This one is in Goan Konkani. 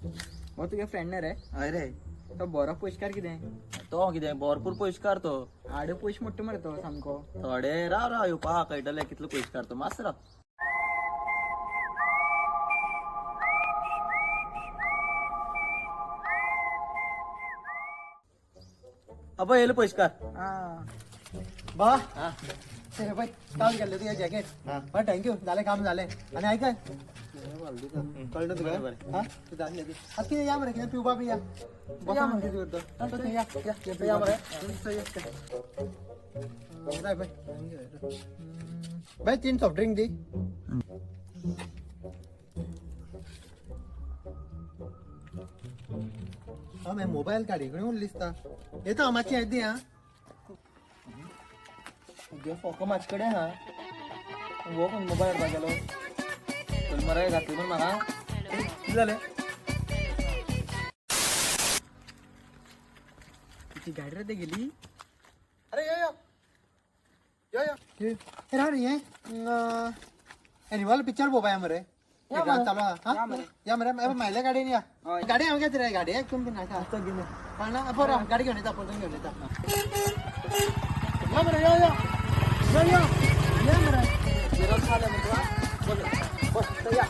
हो तुगे फ्रेंड रे? हय रे. तो बरो पयशकार कितें? तो कितें भरपूर पयशकार तो. आड पयशे मोडटा मरे तो सामको. थोडे राव राव येवपा कळटलें कितलो पयशकार तो, मातसो राव. अबय येयलो पयशकार. बा अरे बाय, काल गेल्ले तुगे जॅकेट. बरें, thank you. जालें काम जालें. आनी आयकय, कळ्ळें तुका? हा, जालें. आतां कितें या मरे, कितें पिवपा बी या. बसा मरे, कितें करता या या या मरे. राय बाय बाय, 3 सॉफ्ट ड्रिंक दी. हा, मागीर मोबायल गाडी कडेन उरलो दिसता. येता हांव मातशें, येत दी. हा. तुगे फोको म्हाजे कडेन आहा. हो खंय मोबायल हाडपाक गेलो? चल मरे, घातली म्हण म्हाका. कितें जालें? तुजी गाडी रे ते गेली. अरे यो यो यो यो, हे राव रे, हे एनिमल पिक्चर पळोवपा या मरे. चालू आहा. हा, या मरे. मायल्या गाडयेन या. गाडी हांव घेत रे, गाडी तुमी नाका. कळना, बरं गाडी घेवन येता, परतून घेवन येता. या मरे, यो यो यो यो, या मरे. बस बस या.